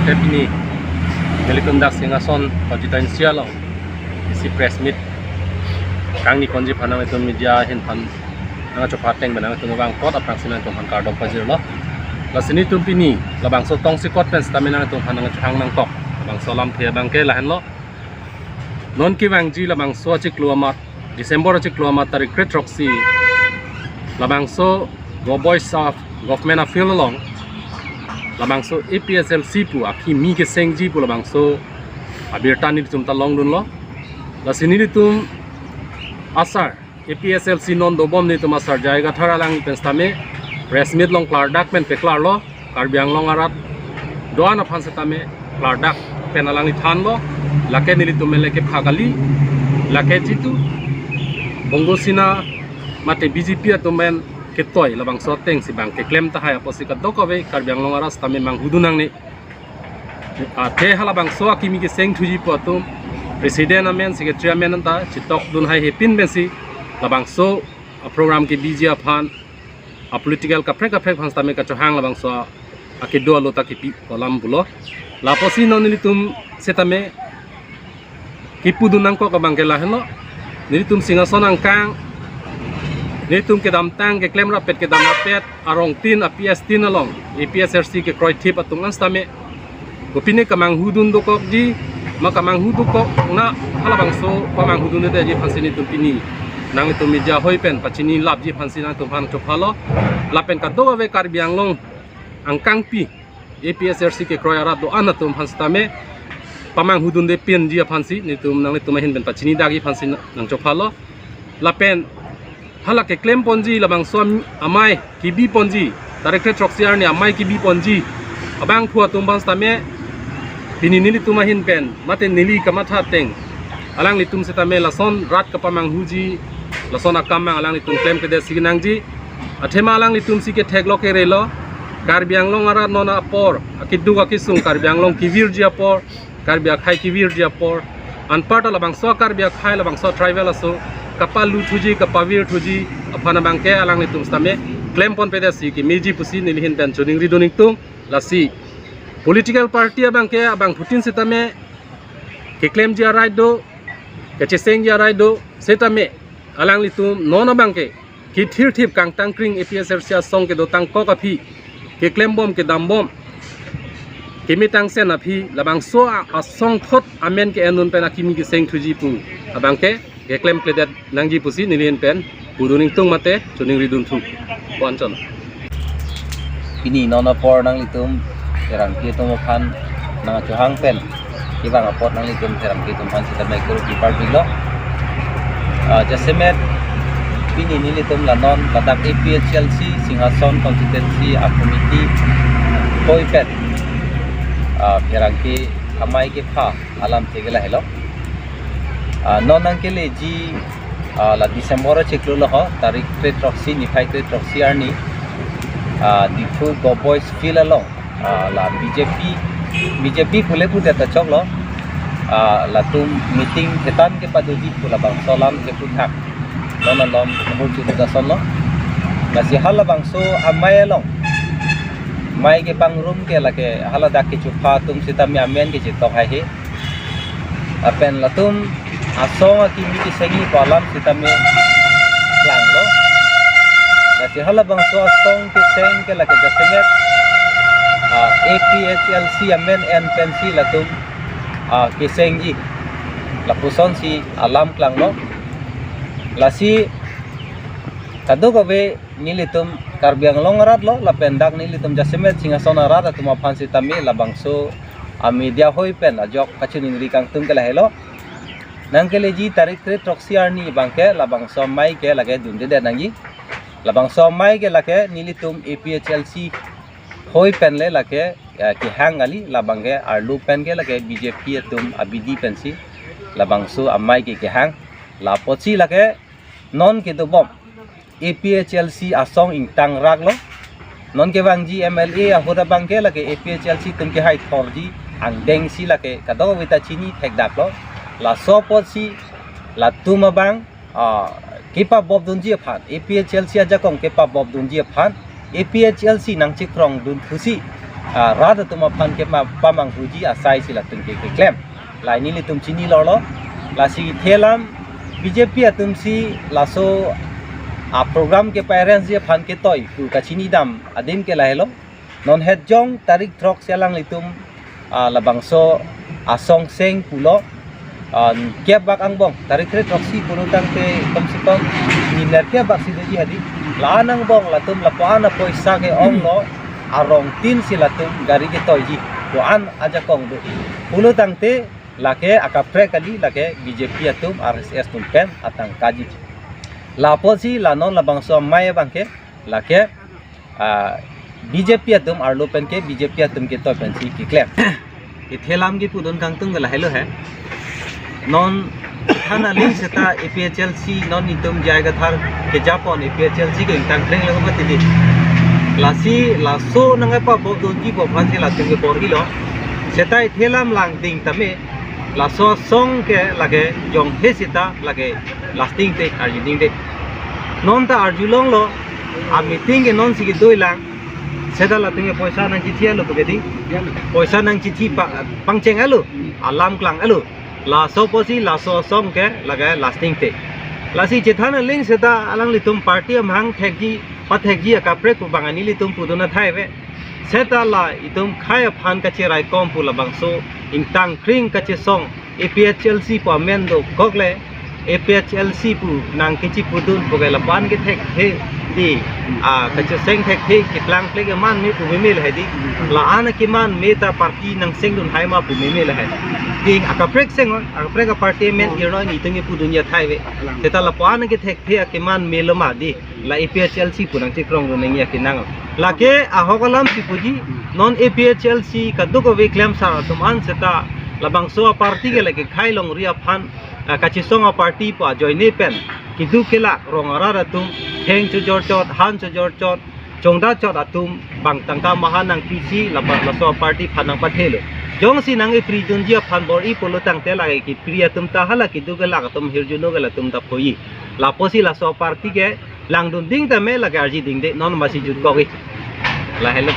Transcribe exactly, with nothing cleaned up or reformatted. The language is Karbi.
Pini nelitum dak Singhason constituency along isi press meet kangni ponji aphan nanglitum media ahin aphan nangchopha ateng pen nanglitum abang apot aphrangsi nanglitum aphan kardom pajirlo. Lasi nelitum pini labangso tongsekot pen sitame nanglitum aphan nangchohang nangkok labangso alamthe abangke lahenlo. Non kevangji labangso achiklo amat, December achiklo amat tarik kre-throksi, labangso Govboys Staff Government Afield along labangso A P H L C pu akimi kesengji pu labangso abirta nelitum ta longdunlo. Lasi nelitum asar A P H L C non dobom nelitum asar J I Kathar alangli pen sitame press meet along klardak pen peklarlo. Karbi Anglong arat do-an aphan sitame klardak pen alangli thanlo, lake nelitum le kepha kali, lake jitu Bongo Sena mate B J P atum pen ketoi labangso atengsi bang keklem tahai apotsi kadokave Karbi Anglong arat sitame manghudun nangne. Athe halabangso akimi keseng thuji pu atum president amen, secretary amen anta chetokdun haihepin pensi labangso aprogram kebiji aphan, apolitical kaprek kaprek aphan sitame kachohang labangso akedo alo ta kipi pu alam pulo. Lapusi non nelitum sitame kipudun nangkok abangke lahenlo. Nelitum Singhason angkang, nelitum kedamtang keklem rapet kedam rapet arong tin, a P S tin along A P H L C kekroithip atum an sitame kopine kamanghudun dokokji, ma kamanghu dokok na halabangso pamanghudundedetji aphansi nelitum pini nanglitum media ahoi pen pachini lapji aphansi nanglitum aphan chophalo. Lapen kadokave Karbi Anglong angkangpi A P H L C kekroi arat do-an atum aphan sitame pamanghudunde pinji aphansi nelitum nanglitum ahin pen pachinidakji aphansi nangchophalo. Lapen hala keklem ponji labangso am-, amei kebi ponji, tarik kre-throksi arni amei kebi ponji abangphu atum aphan sitame pini nelitum ahin pen mate neli kamatha ateng alanglitum sitame lason rat kapamanghuji, lason akam mang alanglitum klemkledetsi kenangji. Athema alanglitumsi ketheklo kerelo, Karbi Anglong arat non apor, akeduk akesung Karbi Anglong kevirji apor, Karbi akhei kevirji apor, anparta labangso Karbi akhei labangso tribal aso kapalu thuji, kapavir thuji aphan abangke alanglitum sitame klem ponpedetsi kemeji pusi neli ahin pen choningridun ingtung. Lasi political party abangke abangphutin sitame keklemji arai do, kechesengji arai do, sitame alanglitum non abangke kethirthip kangtangkring A P H L C asong kedotang kok aphi, keklembom kedambom, kemetangsen aphi labangso a-, asong thot amen ke-endun pen akimi keseng thuji pu abangke keklemkledet nangji pusi neli ahin pen pudun ingtung mate choningridun thu. Pu-an chon. Pini non apor nanglitum pherangke atum aphan nangchohang pen kevang apot nanglitum pherangke atum aphan sitame kuru pipar pilo. Ah, jasemet pini nelitum la non ladak A P H L C Singhason constituency a committee ahoi pen, ah, pherangke amei kepha alamthe ke lahelo. Ah, non nangkeleji, ah, la December achiklo lo ho, tarik kre-throksi, niphai kre-throksi arni, ah, Diphu Govboys Field along, ah, la B J P, B J P pule pudet ta choklo, ah, latum meeting thetan kepadoji pu labangso alam keputhak non along kebur chudu asonlo. Lasi halabangso amei along mei kepangrum ke lake haladak kechupha atum sitame amen kechetok haihe. Lapen latum asong akimi kesengji pu alam sitame klanglo. Lasi halabangso asong keseng ke lake jasemet, ah, A P H L C amen en pensi latum, ah, kesengji, lapusonsi alam klanglo. Lasi kadokave nelitum Karbi Anglong arat lo, lapen dak nelitum jasemet Singhason arat atum aphan sitame labangso a media ahoi pen ajok kachiningri kangtung ke lahelo. Nangkeleji tarik kre-throksi arni abangke labangso amei ke lake dundedet nangji. Labangso amei ke lake nelitum A P H L C ahoi pen le lake, eh, kehang kali, labangke arlo pen ke lake B J P atum abidi pensi labangso amei ke kehang. Lapotsi lake non kedobom A P H L C asong ingtang raklo. Non kevangji M L A ahut abangke lake A P H L C atum kehai thorji angdengsi lake kadokave ta chini thekdaklo. Laso apotsi latum abang, ah, kepabop dunji aphan, A P H L C ajakong kepabop dunji aphan, A P H L C nangchekrong dun thusi ah, rat atum aphan kepamanghuji asai si latum ke keklem. La nelitum chini lolo. Lasi thelam B J P atum si laso a-program ke parents aphan ketoi pu kachinidam adim ke lahelo. Non het jong tarik throksi alanglitum, ah, labangso asong seng pulo, ah, kep bak angbong, tarik throksi pulo tangte kom se kom ni ner kep bak si doji hadi. La-an angbong latum lapu-an apoisa ke onglo, arong tin si latum gari ketoiji, pu-an ajakong do. Pulo tangte lake akaprek kali, lake B J P atum R S S atum pen atangkaji. Lapusi la non labangso amei abang ke lake, ah, B J P atum arlo pen ke B J P atum ketoi pensi keklem. Ithelam kipudun kangtung ke lahelo he. Non than aling seta A P H L C non itum J I Kathar kejapon A P H L C ke ingtang kreng lo mati di. Lasi laso nang apa bo donji bo phan si latum ke bor-ilo. Seta ithelam langding tame laso asong ke lake jonghe seta lake lasting te arjuding te. Non ta arjulonglo, a-meeting ke non si kedoi lang. Seta latum ke poisa nangchithi alo pu ke di. Poisa nangchithi pa, pangcheng alo, alam klang alo. Laso pusi laso asong ke lake lasting te. Lasi chethan aling seta alanglitum party amahang thekji, pathekji akaprek pu bang ani nelitum pudun athai ave. Seta la itum khei aphan kacheraikom pu labangso ingtang kreng kachesong A P H L C pu amen dokok le, A P H L C pu nangkechipudun pu ke lapu-an kethekthe di, ah, kacheseng thekthe keplang plek keman me pu meme lahai di. La-an keman me ta party nangsengdun hai ma pu meme lahai. Ding akaprek seng, akaprek a-party amen irno nelitum kepudunji athai ave. Seta lapu-an kethekthe akeman melo ma di. La A P H L C pu nangchekrongdun nangji akenang. Lake ahok alam si puji, non A P H L C kadokave klemsar atum an seta labangso a-party ke lake khei longri aphan, ah, kachesong a-party pu ajoine pen keduk kelak rong arat atum, theng chojor chot, han chojor chot, chongda chot atum bang tangka maha nangpisi laba laso a-party aphan nangpathelo. Jongsi nang-ipridunji aphan bor-i pulo tangte lake kepri atum ta hala keduk kelak atum hirjuno ke latum ta phoji. Lapusi laso a-party ke langdunding tame lake arjuding de, non masi jutkok-i. Lahelo.